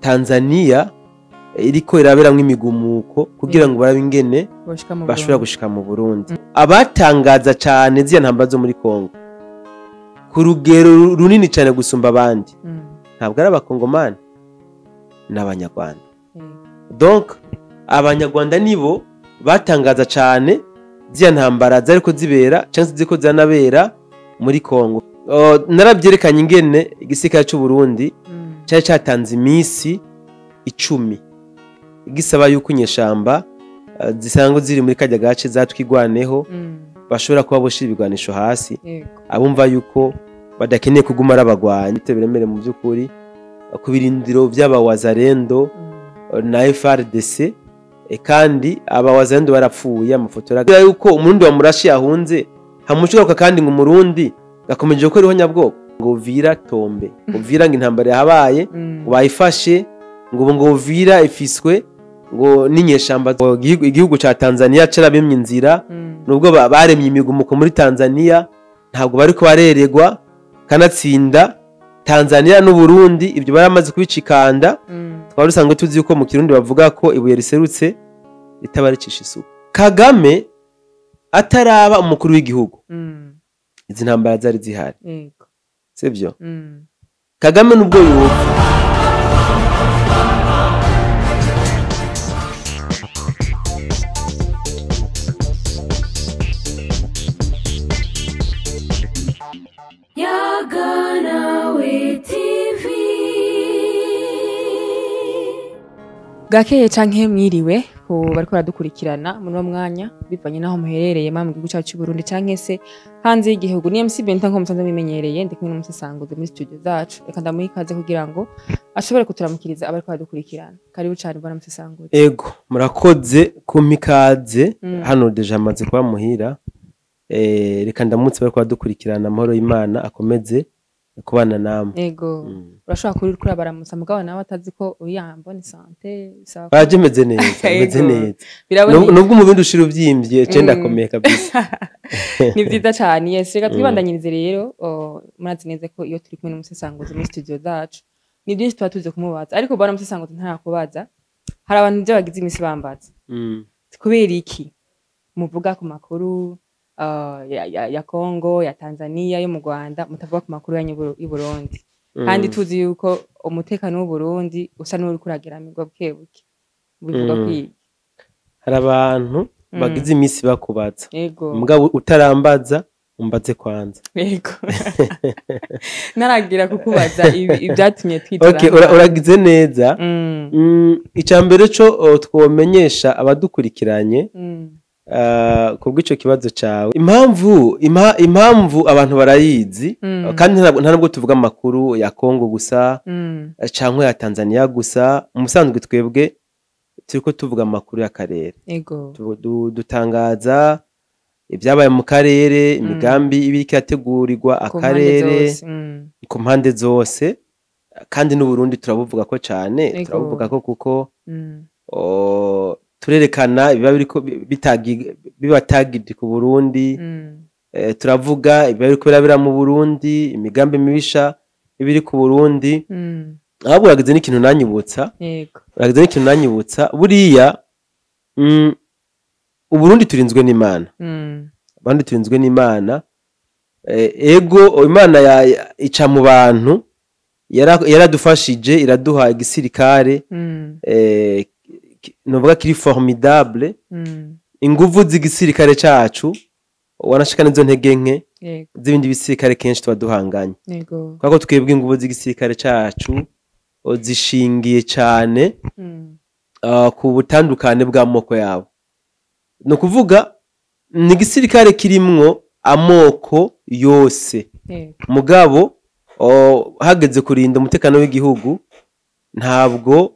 Tanzania iriko iraberamwo imigumuko kugira ngo barabe ingene bashobora gushika mu Burundi. Abatangaza cane ziya ntambara zo muri Kongo ku rugero runini cane gusumba abandi ntabwo ari abakongomani n'abanyarwanda. Donc abanyarwanda nibo batangaza cane ziya ntambara zariko zibera canke ziko zanabera muri Kongo. Narabyerekanye ingene igisirikare c'u Burundi cari catanze imisi 10 gisaba yuko inyeshamba zisanzwe ziri muri kajya gace zatwigwaneho bashobora kuba boshira ibigwanisho hasi, abumva yuko badakeneye kuguma arabagwanya biremere mu byukuri ku birindiro by'abawazarendo na FRDC. Kandi abawazarendo barapfuye, amafoto aragira yuko umurundi wa murashi yahunze hamucuka, kandi ngo umurundi gakomeje gukora ihonyabwoko ngo Vira tombe, ngo Vira ngo intambara yahabaye ngo bayifashe, ngo ngo Vira ifiswe ngo n'inyeshamba. Igihugu ca Tanzania carabimye inzira, nubwo baremye imigumuko muri Tanzania ntabwo bariko bareregwa kanatsinda Tanzania n'u Burundi ibyo baramaze kubicikanda. Twari dusanzwe tuzi yuko mu Kirundi bavuga ko ibuye riserutse ritabaricisha isuku. Kagame ataraba umukuru w'igihugu izi ntambara zari zihari, sivyo? Kagame nubwo yopfa Bwakeye canke mwiriwe ku bariko baradukurikirana muri uwo mwanya bivanye naho muherereye mu gihugu cyacu cy'u Burundi canke se hanze y'igihugu. Ni MC Benta nko musanzwe mumenyereye, ndi kumwe n'umusasanguzi muri studio zacu. Reka ndamuha ikaze kugira ngo ashobore kuturamukiriza abariko baradukurikirana. Karibu cane bwana musasanguzi. Ego, murakoze kumpa ikaze. Hano deja amaze kuba muhira. Reka ndamutse bariko baradukurikirana, amahoro y'Imana akomeze kubana namwe. Ego, urashobora kuri kuri abaramusa mugabo nawe atazi ko uyambo ni sante sawa. Baje meze neza, meze neza. Nubwo umubindi ushira uvyimvye ce ndakomeye kabisa. Ni vyiza cyane. Yes, reka twibandanyirize rero. Murazi neza ko iyo turi kumwe n'umusesanguzi muri studio zacu ni byinshi tuba tuzi kumubaza, ariko bwana musesanguzi ntarakubaza. Hari abantu byo bagize imisi bambaza kubera iki muvuga ku makuru ya Kongo, ya Tanzania, yo mu Rwanda, mutavuga ku makuru y'u Burundi, kandi tuzi yuko umutekano w'u Burundi usa n'uri kuragiramirwa buke buke. Bivuga kwiki? Hari abantu bagize imisi bakubaza, mugabo utarambaza umbaze kwanza. Yego. Naragira kukubaza ibyatumye twicara. Okay, uragize neza. Icambere co twomenyesha abadukurikiranye kubw'ico kibazo cawe, impamvu abantu barayizi, kandi nta nubwo tuvuga amakuru ya Kongo gusa canke ya Tanzania gusa. Musanzwe twebwe turiko tuvuga amakuru y'akarere. Dutangaza ibyabaye mu karere, imigambi ibiriko irategurirwa akarere ku mpande zose, kandi n'u Burundi turabuvuga ko cane, turabuvuga ko kuko turerekana ibiba biriko bibatagidi ku Burundi. Turavuga ibiba biriko birabera mu Burundi, imigambi mibisha ibiri ku Burundi. Ahubwo uragize n'ikintu nanyibutsa. Uragize n'ikintu nanyibutsa buriya. Uburundi turinzwe n'Imana. Abandi turinzwe n'Imana. Ego Imana ica mu bantu, yaradufashije iraduha igisirikare novuga kiri formidable. Inguvu z'igisirikare cacu wanashika nizo ntege nke z'ibindi bisirikare kenshi tuba duhanganye. Kuko twebwe inguvu z'igisirikare cacu zishingiye cane ku butandukane bw'amoko yabo. No kuvuga ni igisirikare kirimwo amoko yose, mugabo hageze kurinda umutekano w'igihugu ntabwo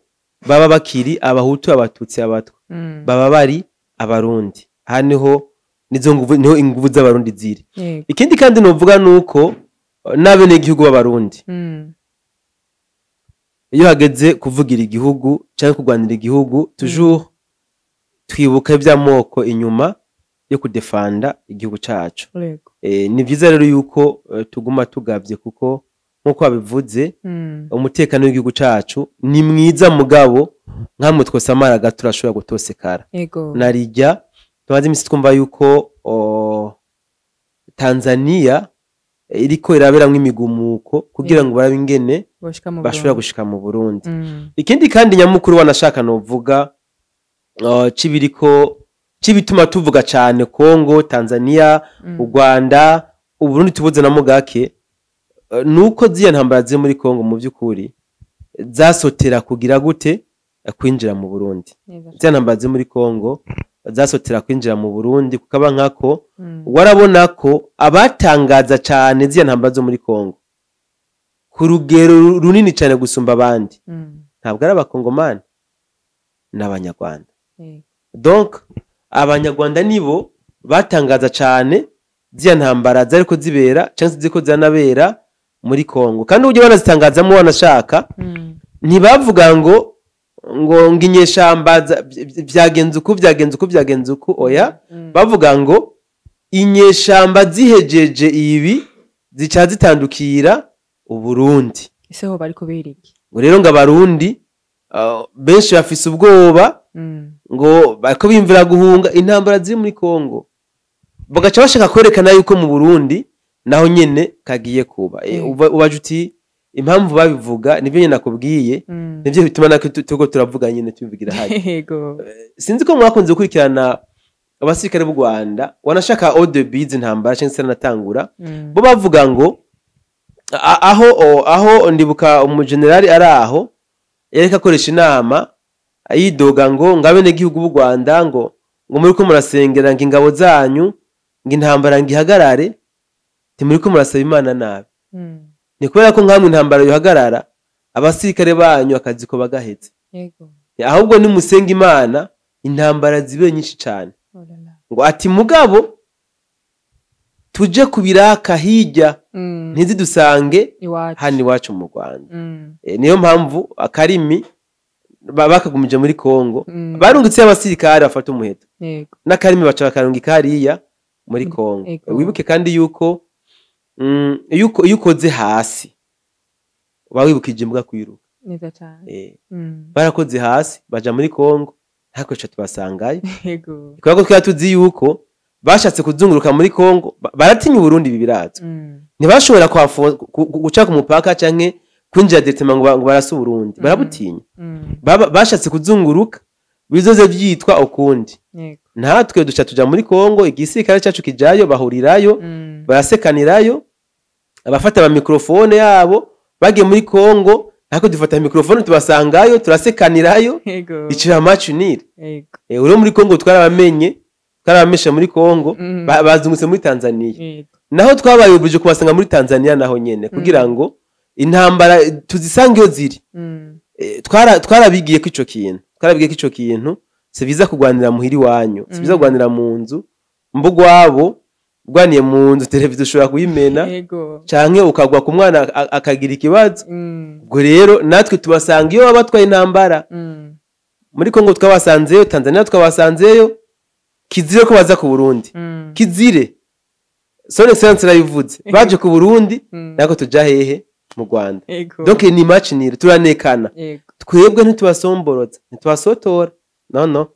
baba bakiri abahutu, abatutsi, abatwa, baba bari abarundi. Haniho nizo nguvu, niho inguvu z'abarundi ziri. Ikindi kandi novuga nuko nabene igihugu b'abarundi iyo hageze kuvugira igihugu cyangwa kurwanira igihugu toujours twibuka iby'amoko inyuma yo kudefanda igihugu cacu. Ni vyiza rero yuko tuguma tugavye, kuko Nk'uko babivuze, umutekano w'igihugu cacu ni mwiza, mugabo nkamwe twosamara gato turashobora gutosekara. Narijya tumaze imisi twumva yuko Tanzania iriko iraberamwo imigumuko kugira ngo barabe ingene boshika mu bashobora Burundi. Gushika mu Burundi. Ikindi kandi nyamukuru wanashaka novuga cibiriko cibituma tuvuga cane Congo, Tanzania, u Rwanda, Uburundi tubuze na mugake, nuko ziya ntambara ziri muri Congo mu by'ukuri zasotera kugira gute? Kwinjira mu Burundi. Ziya ntambara ziri muri Congo zasotera kwinjira mu Burundi, kukaba nkako warabona ko abatangaza cane ziya ntambara zo muri Congo ku rugero runini cane gusumba abandi ntabwo ari Abakongomani, n'Abanyarwanda. Donc Abanyarwanda nibo batangaza cane ziya ntambara zariko zibera cyangwa se ziriko ziranabera muri Congo, kandi uburyo banazitangazamo wanashaka ntibavuga ngo inyeshamba vyagenze uku, vyagenze uku, vyagenze uku, oya. Bavuga ngo inyeshamba zihejeje ibi zica zitandukira Uburundi. Ese ho bari kubera iki? Ngo rero ngo Abarundi benshi bafise ubwoba, ngo bariko bimvira guhunga intambara ziri muri Congo, bagaca bashaka kwerekana yuko mu Burundi naho nyene kagiye kuba. Ubaje uti impamvu babivuga, nivyo nyene nakubwiye, nivyo bituma natwe turiko turavuga nyene tubivugira hano. Sinzi ko mwakunze gukurikirana abasirikare b'u Rwanda wanashaka au début izi ntambara cyangwa se natangura, bo bavuga ngo aho ndibuka umugenerali ari aho yariko akoresha inama yidoga ngo abenegihugu b'u Rwanda ngo muriko murasengera ngo ingabo zanyu ngo intambara ngo ihagarare, ntimuriko murasaba Imana nabi. Ni kubera ko nkamwe intambara yohagarara, abasirikare banyu akazi ko bagahetse. Ahubwo nimusenga Imana intambara zibe nyinshi cane. Oh là là. Ngo ati mugabo tuje kubiraka hirya, ntizidusange iwacu, hano iwacu mu Rwanda. Niyo mpamvu akarimi bakagumije muri Kongo, barungitse abasirikare bafata umuheto n'akarimi baca bakarungika hariya muri Kongo. Wibuke kandi yuko yuko iyo ukoze hasi uba wibukije imbwa kwiruka. Neza cane. Barakoze hasi baja muri Kongo, ntako ico tubasangayo, kubera ko twari tuzi yuko bashatse kuzunguruka muri Kongo, baratinya Uburundi, ibi birazwi. Ntibashobora guca ku mupaka canke kwinjira directement ngo barase Uburundi, barabutinya. Bashatse kuzunguruka bizoze vyitwa ukundi. Natwe duca tuja muri Kongo, igisirikare cacu kijayo, bahurirayo, barasekanirayo, abafata ama microphone yabo bagiye muri Kongo, ntako dufata microphone tubasangayo, turasekanirayo. Icira match nul. Uri muri Kongo twarabamenye, twarabameshe muri Kongo, bazungutse muri Tanzania. Naho twabaye obligé kubasanga muri Tanzania naho nyene kugira ngo intambara tuzisange iyo ziri. Twarabigiye ko ico kintu, twarabigiye ko ico kintu si vyiza kurwanira muhira iwanyu, si vyiza kurwanira mu nzu mbugwabo. Urwaniye mu nzu televiziyo ushobora kuyimena, canke ukagwa ku mwana akagira ikibazo. Ubwo rero natwe tubasanga iyo baba batwaye intambara. Muri Kongo twabasanzeyo, Tanzania twabasanzeyo, kizire ko baza ku Burundi. Kizire, Son Excellence yarabivuze, baje ku Burundi, nako tuja hehe? Mu Rwanda. Donc ni match nul, turanekana. Twebwe ntitubasomboroza, ntitubasotora, no no,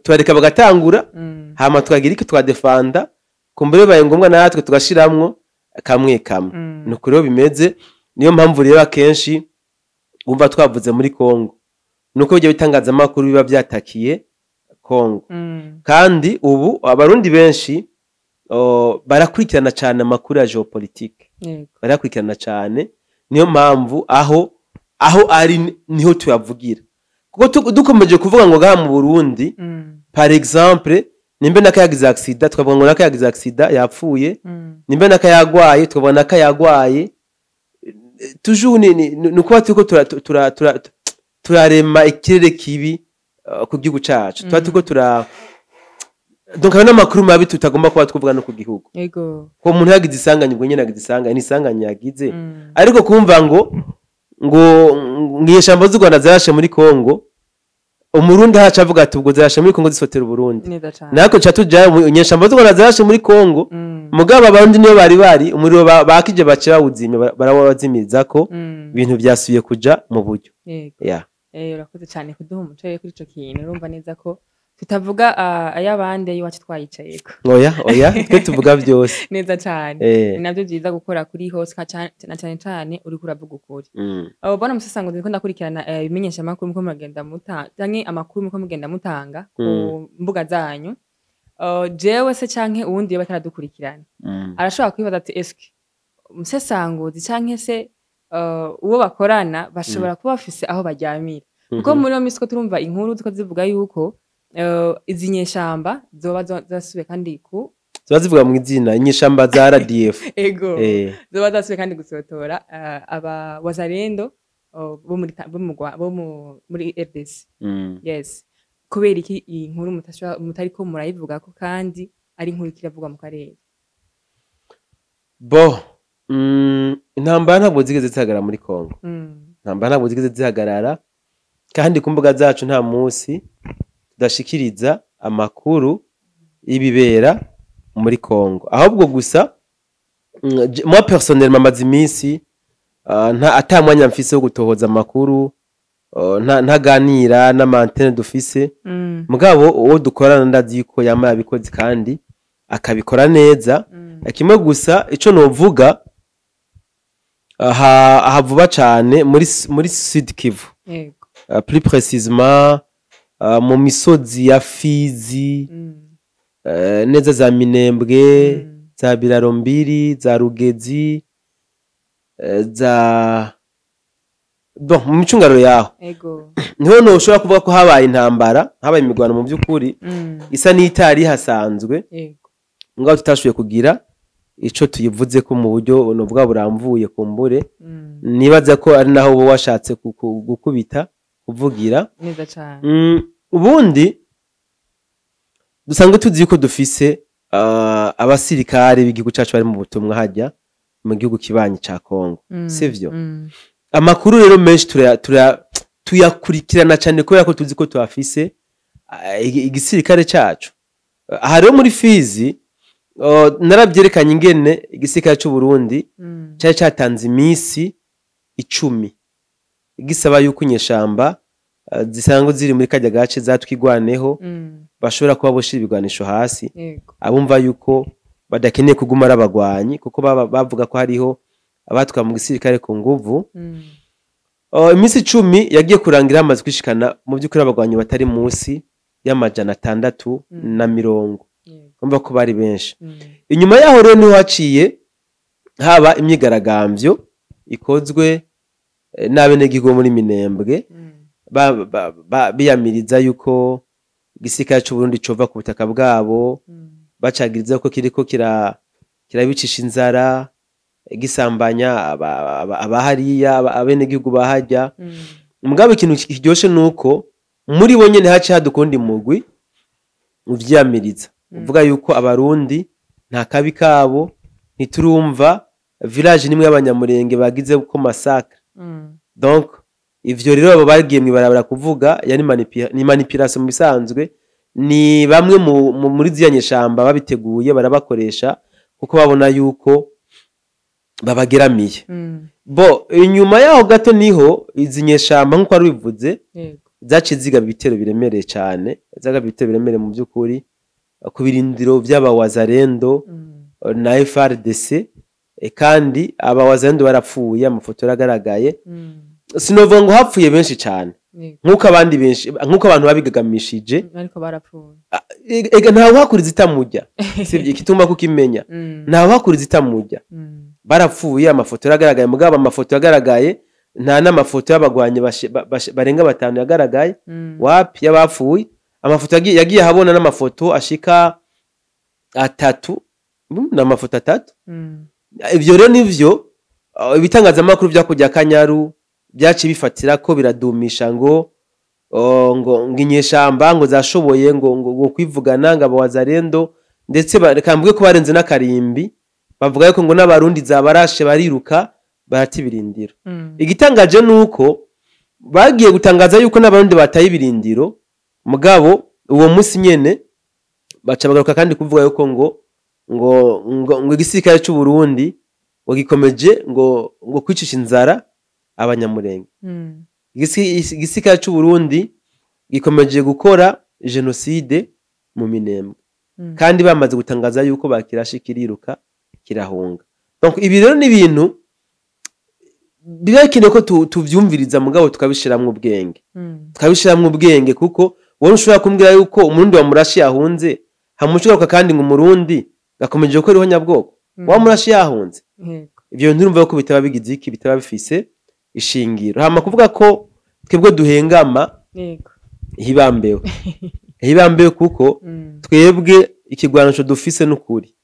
turareka bagatangura, hama tukagira iki? Twadefanda, kumbure bibaye ngombwa natwe tugashiramwo kamwe kamwe. Nuko rero bimeze. Niyo mpamvu rero akenshi wumva twavuze muri Kongo, nuko ibyo bitangazamakuru biba byatakiye Kongo. Kandi ubu Abarundi benshi barakurikirana cyane amakuru ya géopolitique, barakurikirana cyane. Niyo mpamvu aho ari niho tuyavugira, kuko dukomeje kuvuga ngo ngaha mu Burundi, par exemple, nimbe naka yagize accident, tukavuga ngo naka yagize accident yapfuye, nimbe naka yagwaye, tukavuga naka yagwaye, toujours ni ukuba turiko turarema ikirere kibi ku gihugu cacu. Tuba turiko tura donc ayo n'amakuru mabi tutagomba kuba twavuga no ku gihugu. Ko umuntu yagize isanganya, ubwo nyene yagize isanganya, ni isanganya yagize. Ariko kumva ngo inyeshamba z'u Rwanda zarashe muri Kongo. Umurundi haca avuga ati ubwo zirashe muri Kongo zisotera Uburundi. Neza cane. Nako ca tujayo inyeshamba zo Rwanda zirashe muri Kongo. Mugabo abarundi niyo bari umuriro bakije bace bawuzimya, barawazimizako. Ibintu byasubiye kuja mu buryo. Yego. Yeah. Urakoze cyane kuduha umuco rero kuri ico kintu. Urumva neza ko tutavuga ay'abandi, ay'iwacu twayicayeko. Oya, oya, twe tuvuga byose. Neza cyane. Ni navyo vyiza gukora kuri hose na cane cane uriko uravuga ukuri. Abo bana musesango ndiko ndakurikirana ibimenyesha amakuru muko muragenda mutanga canke amakuru muko mugenda mutanga ku mbuga zanyu. Jewe se canke uwundi yoba ataradukurikirana arashobora kwibaza ati eske umusesanguzi canke se uwo bakorana bashobora kuba bafise aho baryamira? Kuko muri iyo minsi ko turumva inkuru ziko zivuga yuko izi nyeshamba zoba zasubiye kandi ku Ziba zivuga mu izina inyeshamba za RDF. Ego. Zoba zasubiye kandi gusotora aba wazalendo bo muri bo mu bo muri RDC. Yes, kubera iki iyi nkuru mutariko murayivugako kandi ari inkuru ikiravugwa mu karere? Bo intambara ntabwo zigeze zihagarara muri Kongo. Intambara ntabwo zigeze zihagarara, kandi ku mbuga zacu nta munsi tudashikiriza amakuru y'ibibera muri Kongo. Ahubwo gusa moi personnellement maze iminsi nta ata mwanya mfise wo gutohoza amakuru, ntaganira n'ama antennes dufise. Mugabo uwo dukorana ndazi yuko yama yabikoze kandi akabikora neza. Kimwe gusa ico novuga, aha vuba cane muri Sud Kivu, plus précisément mu misozi ya Fizi, neza za Minembwe, za Birarombiri, za Rugezi, za bon mu micungararo yaho, niho noshobora kuvuga ko habaye intambara, habaye imigwano mu by'ukuri isa n'itari hasanzwe, ngaho tutashoboye kugira ico tuyivuze ko mu buryo novuga buramvuye kumbure. Nibaza ko ari naho uba washatse gukubita kuvugira. Neza cane. Ubundi dusanzwe tuzi yuko dufise abasirikare b'igihugu cacu bari mu butumwa hajya mu gihugu kibanyi ca Kongo, sivyo? Amakuru rero menshi tuyakurikirana cyane kubera ko tuzi ko tuhafise igisirikare cacu. Aha rero muri Fizi, narabyerekanye ingene igisirikare c'u Burundi cari catanze iminsi 10 gisaba yuko inyeshamba zisanzwe ziri muri kajya gace zatwigwaneho bashobora kuba boshira ibigwanisho hasi, abumva yuko badakeneye kuguma ari abagwanyi, kuko baba bavuga ko hariho abatwa mu gisirikare ku nguvu. Iminsi 10 yagiye kurangira hamaze kwishikana mu by'ukuri abagwanyi batari munsi y'640. Umva ko bari benshi. Inyuma yaho rero niho haciye haba imyigaragambyo ikozwe n'abenegihugu bo muri Minembwe, biyamiriza yuko igisirikare c'u Burundi cova ku butaka bwabo, bacagiriza ko kiriko kirabicisha inzara, gisambanya abahariya abenegihugu bahajya. Mugabo ikintu kiryoshe nuko muri bo nyene haciye haduka uwundi mugwi uvyiyamiriza, uvuga yuko abarundi nta kabi kabo, ntiturumva village nimwe y'abanyamurenge bagize ko massacre. Donc ivyo rero abo bagiye mwibarabara kuvuga yari ni manipulation mu bisanzwe, ni bamwe muri ziriya nyeshamba babiteguye barabakoresha kuko babona yuko babageramiye. Bo inyuma yaho gato niho izi nyeshamba, nkuko wari ubivuze, zaciye zigaba ibitero biremereye cyane, zagaba ibitero biremereye mu by'ukuri ku birindiro by'abawazarendo na FRDC, kandi abawazarendo barapfuye, amafoto yaragaragaye. Sinovuga ngo hapfuye benshi cyane nkuko abandi benshi, nkuko abantu babigagamishije, ariko barapfuye. Ega ntawe uhakuriza itamujya, sivyo? Igituma kukimenya, ntawe uhakuriza itamujya. Barapfuye, amafoto yaragaragaye, mugabo amafoto yagaragaye nta n'amafoto y'abagwanyi barenga 5 yagaragaye. Wapi y'abapfuye, amafoto yagiye ahabona n'amafoto ashika 3, n'amafoto 3. Ivyo rero nivyo ibitangazamakuru vyakujya Kanyaru byaciye bifatira ko biradumisha ngo ngo inyeshamba ngo zashoboye ngo kwivugana ngo abawazarendo, ndetse reka mvuge ko barenze n'akarimbi, bavuga yuko ngo n'abarundi zabarashe bariruka barata ibirindiro. Igitangaje nuko bagiye gutangaza yuko n'abarundi bataye ibirindiro. Mugabo uwo munsi nyene baca bagaruka kandi kuvuga yuko ngo igisirikare c'u Burundi ngo gikomeje ngo kwicisha inzara Abanyamurenge. Igisirikare c'u Burundi gikomeje gukora jenoside mu Minembwe. Kandi bamaze gutangaza yuko bakirashe kiriruka kirahunga. Donc ibi rero ni ibintu biba bikenewe ko tuvyumviriza, mugabo tukabishiramwo ubwenge. Tukabishiramwo ubwenge, kuko wowe ushobora kumbwira yuko Umurundi wa murashi yahunze, hamushobora kandi ngo Umurundi gakomeje gukora ihonyabwoko. Wa murashi yahunze. Ivyo bintu urumva ko bitaba bigize iki, bitaba bifise ishingiro. Hama kuvuga ko twebwe duhengama, hibambewe. Hibambewe kuko twebwe ikigwanisho dufise n'ukuri.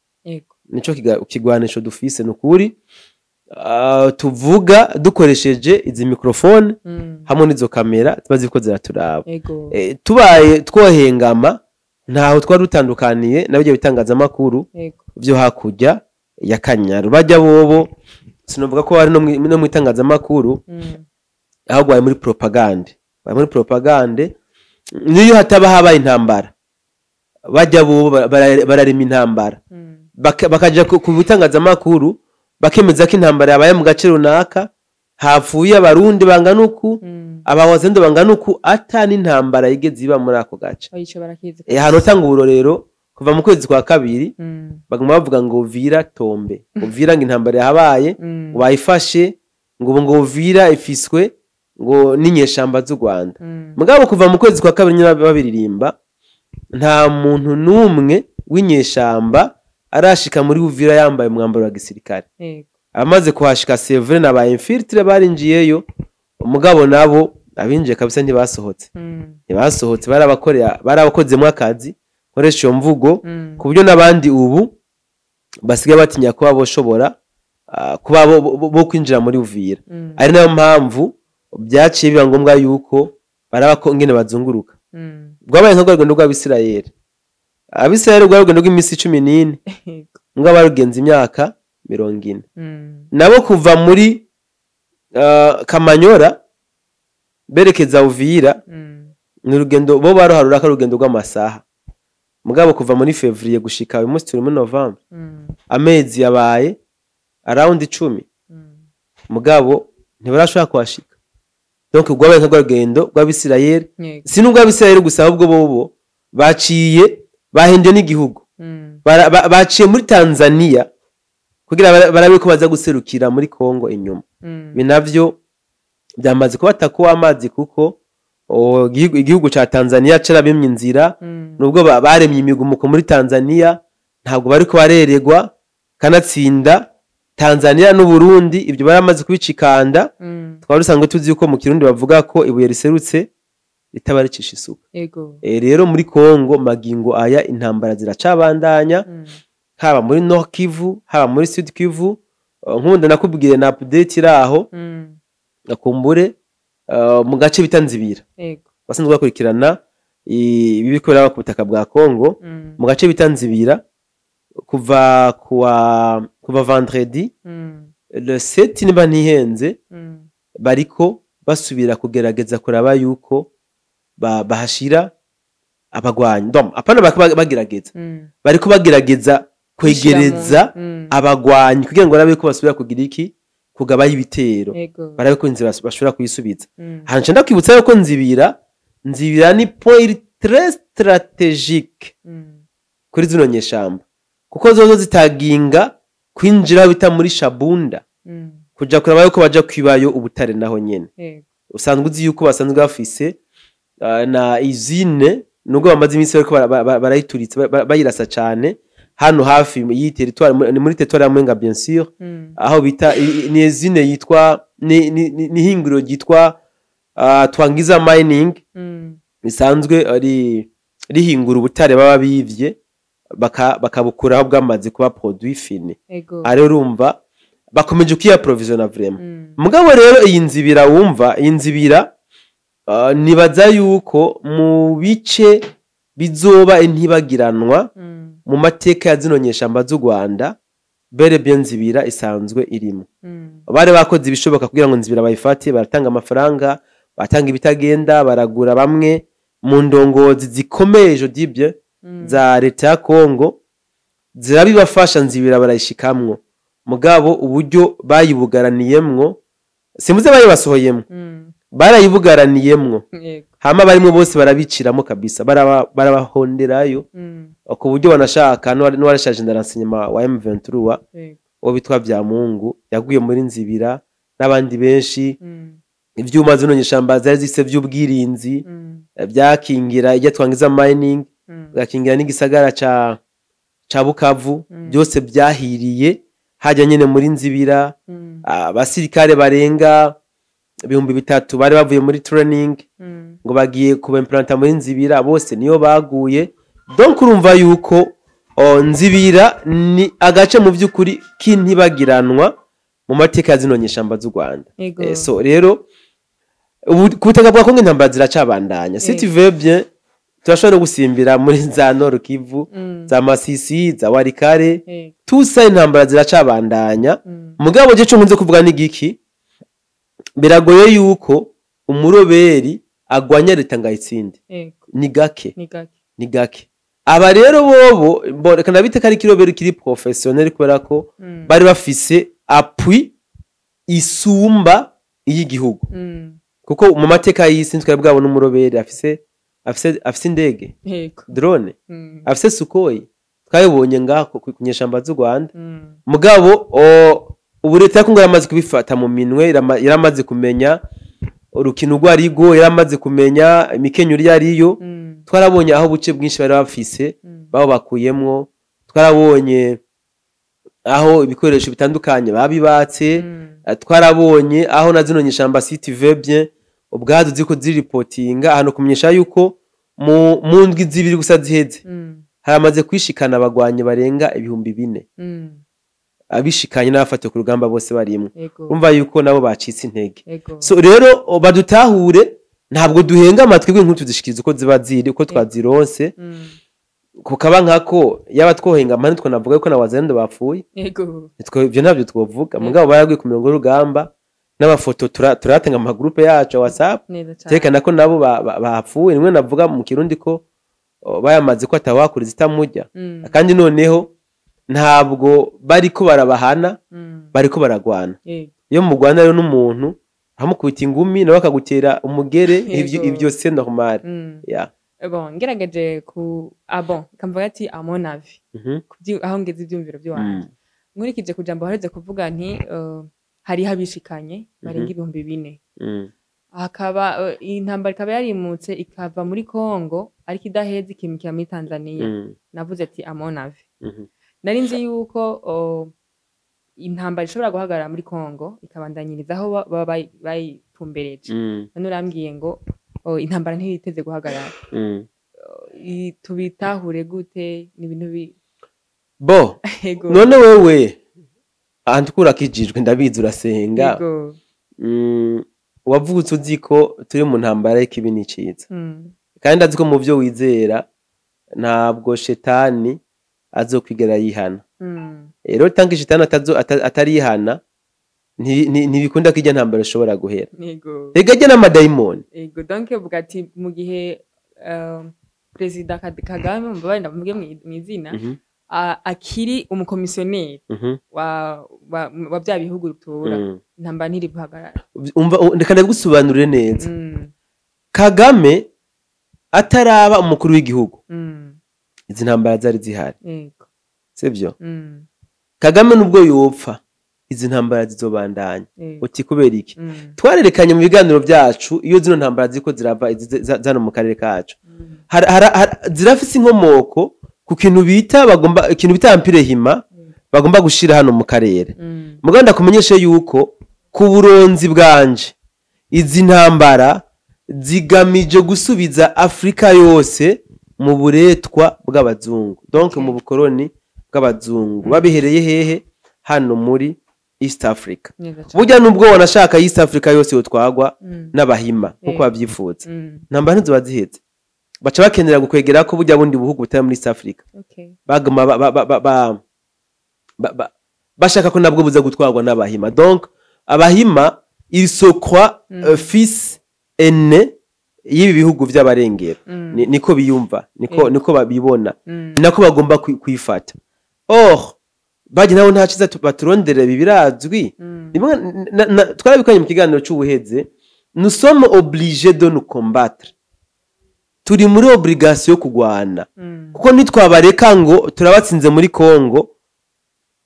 Nico kigwanisho dufise n'ukuri. Tuvuga dukoresheje izi microphone hamwe n'izo kamera ziba ziriko ziraturaba. Tubaye twohengama, ntaho twari dutandukaniye nabyo bitangazamakuru vyo hakurya ya Kanyaru. Bajya bobo sinovuga ko bari no mu itangazamakuru, ahubwo bari muri propagande. Bari muri propagande, niyo hataba habaye intambara, bajya bobo bararema intambara. Bakaja ku bitangazamakuru bakemeza ko intambara yabaye mu gace runaka, hapfuye Abarundi bangana uku, Abawazendo bangana uku, ata n'intambara yigeze iba muri ako gace. Ico barakizi. Hano tanga uburorero, kuva mu kwezi kwa kabiri baguma bavuga ngo Uvira tombe, Uvira ngo intambara yahabaye, ngo bayifashe, ngo ubu ngo Uvira ifiswe ngo n'inyeshamba z'u Rwanda. Mugabo kuva mu kwezi kwa kabiri nyine babiririmba, nta muntu n'umwe w'inyeshamba arashika muri Uvira yambaye umwambaro wa gisirikare. Amaze kuhashika, c'est vrai, na ba infiltrés barinjiyeyo, umugabo nabo abinjiye kabisa ntibasohotse. Ntibasohotse, barabakorera, barabakozemo akazi, nkoresha iyo mvugo, ku buryo n'abandi ubu basigaye batinya kuba boshobora kuba bo kwinjira muri Uvira. Ari nayo mpamvu byaciye biba ngombwa yuko baraba ko ingene bazunguruka. Rwabaye nka rwa rugendo rw'Abisirayeli. Abisirayeli rwari urugendo rw'iminsi 14, mbwa barugenza imyaka 40. Nabo kuva muri Kamanyora berekeza Uvira, ni urugendo bo baruharura ko ari urugendo rw'amasaha. Mugabo kuva muri février gushika uyu munsi turi muri novembre, amezi yabaye around 10, mugabo ntibarashobora kuhashika. Donc rwabaye nka rwa rugendo rw'Abisirayeli. Si n'urw'Abisirayeli gusa, ahubwo bobo baciye bahinduye n'igihugu. Baciye muri Tanzania kugira barabe ko baza guserukira muri Congo inyuma. Ibi navyo byamaze kubata ko amazi, kuko igihugu ca Tanzania carabimye inzira. Nubwo baremye imigumuko muri Tanzania, ntabwo bariko bareregwa. Kanatsinda Tanzania n'Uburundi ibyo baramaze kubicikanda. Twari dusanzwe tuzi yuko mu Kirundi bavuga ko ibuye riserutse ritaba ricisha isuka. Rero muri Congo magingo aya intambara ziracabandanya, haba muri Nord Kivu, haba muri Sud Kivu. Nkunda nakubwire na update iraho, akumbure mu gace bita Nzibira, basanzwe bakurikirana ibi bikorera ku butaka bwa Congo, mu gace bita Nzibira, kuva kuwa kuva vendredi le 7 niba ntihenze, bariko basubira kugerageza kuraba yuko bahashira abagwanyi. Donc apana bariko bagerageza, bariko bagerageza kwegereza abagwanyi kugira ngo barabe ko basubira kugira iki, kugabayo ibitero, barabe ko inzira bashobora kuyisubiza. Ahantu ndakwibutsa yuko Nzibira ni point iri très stratégique kuri zino nyeshamba, kuko zozo zitaginga kwinjira aho bita muri Shabunda, kuja kuraba yuko baja kwibayo ubutare naho nyene. Usanzwe uzi yuko basanzwe bafise na usine, nubwo bamaze iminsi bariko barayituritsa, bayirasa cane hano hafi y'iyi territoire, ni muri territoire ya Mwenga bien sûr, aho bita ni usine yitwa ni hinguriro ryitwa Twangiza Mining, risanzwe ari rihingura ubutare baba bivye bakabukuraho bwamaze kuba produit fini. Ari urumva bakomeje kwiyaprovisiona vraiment. Mugabo rero iyi Nzibira, wumva iyi Nzibira, nibaza yuko mu bice bizoba intibagiranwa mu mateka ya zino nyeshamba z'u Rwanda, bere bien Nzibira isanzwe irimo. Bari bakoze ibishoboka kugira ngo Nzibira bayifate, baratanga amafaranga, batanga ibitagenda, baragura bamwe. Mu ndongozi zikomeye, je dis bien, za leta ya Kongo zirabibafasha, Nzibira barayishikamwo. Mugabo uburyo bayibugaraniyemwo, simvuze bayibasohoyemwo, barayibugaraniyemwo, hama barimwo bose barabiciramo kabisa, barabahonderayo, ku buryo banashaka n'uwarashaje renseignement wa M23 uwo bitwa Byamungu yaguye muri Nzibira n'abandi benshi. Ivyuma zino nyeshamba zari zifise vy'ubwirinzi, byakingira ijya twangiza mining, bwakingira n'igisagara ca Bukavu, byose byahiriye hajya nyene muri Nzibira. Abasirikare barenga 3000 bari bavuye muri training ngo bagiye kubimplanta muri Nzibira, bose niyo baguye. Donc urumva yuko Nzibira ni agace mu by'ukuri k'intibagiranwa mu mateka ya zino nyeshamba z'u Rwanda. So rero ubu ku butaka bwa Kongo intambara ziracabandanya. Si tu veux bien, turashobora no gusimbira muri za Nord Kivu, za Masisi, za Walikale, tout ça, intambara ziracabandanya. Mugabo je cyo nkunze kuvuga ni giki? Biragoye yuko umuroberi agwanya leta ngo ayitsinde. Ni gake. Ni gake. Ni gake. Aba rero bobo reka ndabite ko ari kiroberi kiri professionnel, kubera ko bari bafise appui isumba iy'igihugu, kuko mu mateka y'isi twari bwabona umuroberi afise indege, drone, afise Sukhoi? Twabibonye ngaho ku nyeshamba z'u Rwanda. Mugabo ubu leta ya Kongo yaramaze kubifata mu minwe, yaramaze kumenya urukino urwo arirwo, yaramaze kumenya imikenyero iyo ariyo. Twarabonye aho ubuce bwinshi bari bafise babo bakuyemwo, twarabonye aho ibikoresho bitandukanye babibatse, twarabonye aho na zino nyeshamba, si tu veux bien, ubwazo ziko ziripotinga ahantu kumenyesha yuko mu ndwi 2 gusa ziheze haramaze kwishikana abagwanyi barenga 4000, abishikanye n'abafatiwe ku rugamba bose barimwe. Urumva yuko nabo bacitse intege. So rero badutahure, ntabwo duhenga amatwi, rw'inkuru tuzishikiriza uko ziba ziri, uko twazironse, kukaba nkako yaba twohenga amahane twanavuga ko na wazalendo bapfuye. Ivyo ntabyo twovuga. Mugabo baraguye ku mirongo y'urugamba n'amafoto turayatanga mu magroupe yacu ya WhatsApp, Neza cane. Terekana ko nabo bapfuye. Nimwe navuga mu Kirundi ko bayamaze ko atawakuriza itamurya. Kandi noneho ntabwo bariko barabahana, bariko baragwana. Iyo mugwana rero n'umuntu amukubita ingumi nawe akagutera umugere, ivyo c'est normal. Yeah. Bon, ngerageje ku ah bon, kamvuga ati à mon avis, aho ngeze ivyumviro by'iwanje, nkurikije ku jambo wahereze kuvuga nti hariho abishikanye barenga 4000, hakaba intambara ikaba yarimutse ikava muri Congo ariko idaheze, ikimukira muri Tanzania. Navuze ati à mon avis, nari nzi yuko intambara ishobora guhagarara muri Congo ikabandanyiriza aho baba bayitumbereje. None urambwiye ngo intambara ntiyiteze guhagarara. Tubitahure gute? Ni ibintu bi Bo none wewe ahantu kurakijijwe, ndabizi urasenga, wavutse uzi ko turi mu ntambara y'ikibi n'iciza, kandi ndazi ko mu byo wizera ntabwo shetani azokwigera yihana. Rero tanki shetani atarihana, ntibikunda ko ijya ntambara ishobora guhera. Rega ajya n'amadayimoni. Ego, donc uvuga ati mu gihe Perezida Kagame, mbabarire ndamuvuge mw'izina, akiri umukomisiyoneri wa bya bihugu rutura, intambara ntiri guhagarara. Umva, reka ndabigusobanurire neza. Kagame ataraba umukuru w'igihugu, izi ntambara zari zihari, sibyo? Kagame nubwo yopfa, izi ntambara zizobandanya. Uti kubera iki? Twarerekanye mu biganiro byacu iyo zino ntambara ziko zirava zano mu karere kacu, zirafise inkomoko ku kintu bita bagomba, ikintu bita empire hima bagomba gushira hano mu karere. Mugabo ndakumenyeshe yuko ku buronzi bwanje izi ntambara zigamije gusubiza Afrika yose mu buretwa bw'abazungu, donc mu bukoroni bw'abazungu. Babihereye hehe? Hano muri East Africa. Neza cane. Burya nubwo wanashaka East Africa yose yotwagwa n'abahima nkuko bavyifuza, ntambara ntiziba ziheze, baca bakenera gukwegera ko burya bundi buhugu butari muri East Africa, baguma bashaka ko nabwo buza gutwarwa n'abahima. Donc abahima, ils se croient fils aîné. y'ibi bihugu vy'abarengero. Niko biyumva, niko babibona, nako bagomba kwifata. Or baje nabo nta ciza baturondera, ibi birazwi. Rimwe twarabikanye mu kiganiro c'ubuheze, nous sommes obligés de nous combattre, turi muri obligation yo kugwana, kuko nitwabareka ngo turabatsinze muri Congo,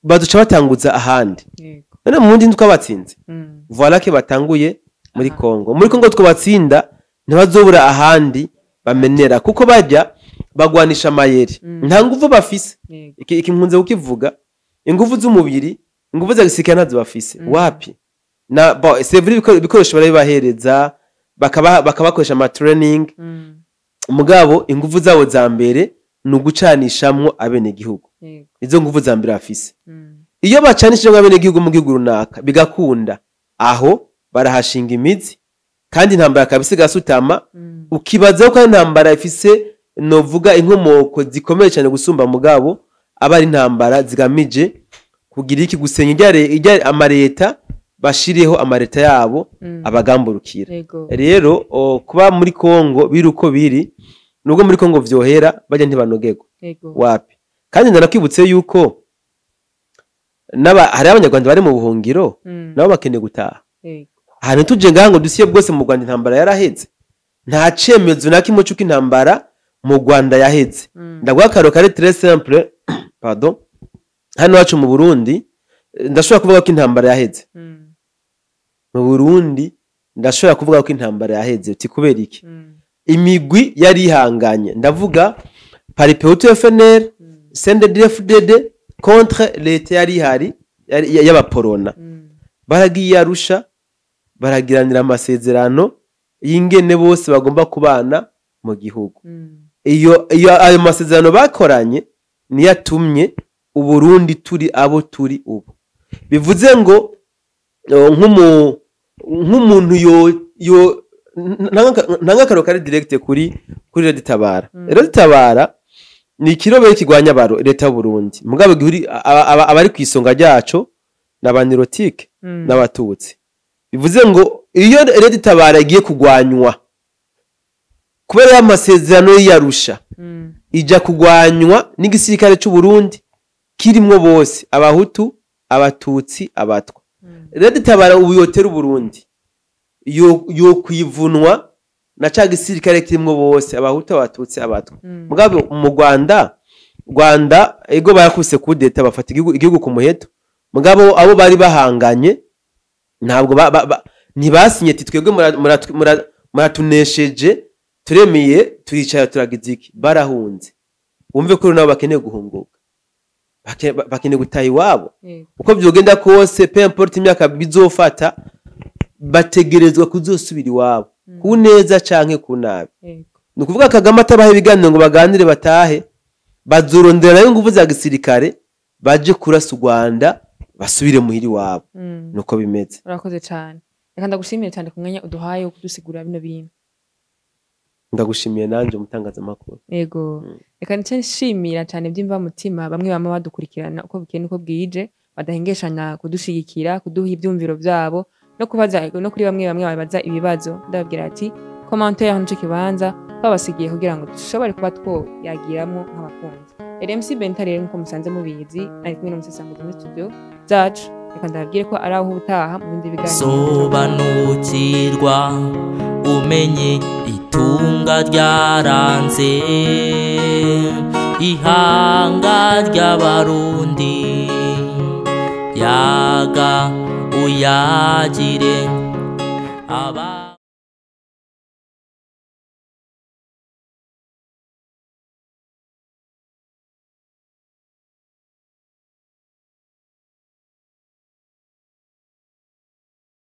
baduca batanguza ahandi. None mu wundi ntitwabatsinze? Voilà que batanguye muri Congo. Muri Congo twabatsinda, ntibazobura ahandi bamenera, kuko bajya bagwanisha amayeri. Nta nguvu bafise. Iki nkunze kukivuga, inguvu z'umubiri, inguvu za gisirikare ntazo bafise. Wapi na bon, c'est vrai, ibikoresho barabibahereza, bakabakoresha ama training. Mugabo inguvu zabo za mbere ni ugucanishamwo abenegihugu. Izo nguvu za mbere bafise. Iyo bacanishijemwo abenegihugu mu gihugu runaka bigakunda, aho barahashinga imizi, kandi intambara kabisa igasutama. Ukibaza ko ari intambara ifise, novuga, inkomoko zikomeye cyane gusumba, mugabo aba ari intambara zigamije kugira iki? Gusenya ijya amareta, bashireho amareta yabo abagamburukira. Rero kuba muri Kongo biri uko biri, nubwo muri Kongo vyohera, bajya ntibanogerwa. Wapi. Kandi ndanakwibutse yuko hari abanyarwanda bari mu buhungiro, nabo bakeneye gutaha. Ahantu tuje ngaha ngo dusiye bwose mu Rwanda intambara yaraheze, nta cemezo na kimwe c'uko intambara mu Rwanda yaheze. Ndaguha akaro kari très simple, pardon, hano iwacu mu Burundi, ndashobora kuvuga ko intambara yaheze. Mu Burundi ndashobora kuvuga ko intambara yaheze. Uti kubera iki? Imigwi yari ihanganye, ndavuga Palipehutu FNL, CNDD-FDD contre leta yari ihari y'abaporona, baragiye Arusha, baragiranira amasezerano y'ingene bose bagomba kubana mu gihugu. Iyo ayo masezerano bakoranye niyo atumye Uburundi turi abo turi ubu. Bivuze ngo nk'umuntu yo ntanga akaro kari direct kuri Red Tabara. Red Tabara ni ikirobere kirwanya leta y'u Burundi, mugabo abari ku isonga ryaco n'abanirotike n'abatutsi. Bivuze ngo iyo Red Tabara igiye kugwanywa kubera y'amasezerano y'Arusha, ija kugwanywa n'igisirikare c'u Burundi kirimwo bose, abahutu, abatutsi, abatwa. Red Tabara ubu yotera Uburundi, yo kwivunwa na ca gisirikare kirimwo bose, abahutu, abatutsi, abatwa. Mugabo mu Rwanda ego barakuse kudeta, bafata igihugu ku muheto, mugabo abo bari bahanganye ntabwo ntibasinye ati twebwe muratunesheje, turemeye, turicara, turagize iki. Barahunze. Wumve ko nabo bakeneye guhunguka, bakeneye gutaha iwabo. Uko vyogenda kose, peu importe imyaka bizofata, bategerezwa kuzosubira iwabo ku neza canke ku nabi. Ni ukuvuga Kagame atabaha ibiganiro ngo baganire batahe, bazorondera nayo inguvu za gisirikare, baje kurasa u Rwanda, basubire muhira iwabo. Nuko bimeze. Urakoze cyane, reka ndagushimire cyane ku mwanya uduhaye wo kudusigurira bino bintu. Ndagushimiye nanje, umutangazamakuru. Yego. Reka nice nshimira cyane by'imvamutima bamwe bama badukurikirana uko bukeye nuko bwije, badahengeshanya kudushigikira, kuduha ibyumviro byabo no kubaza, no kuri bamwe bamwe babaza ibibazo. Ndababwira ati commentaire nico kibanza babasigiye kugira ngo dushobore kuba twoyagiramo nk'abakunzi. RMC Benta rero, nkuko musanze mubizi, ari kumwe n'umusesanguzi muri studio zacu. Reka ndababwire ko ari aho ubutaha mu bindi biganiro. Sobanukirwa umenye itunga ryaranze ihanga ry'abarundi, yaga uyagire aba.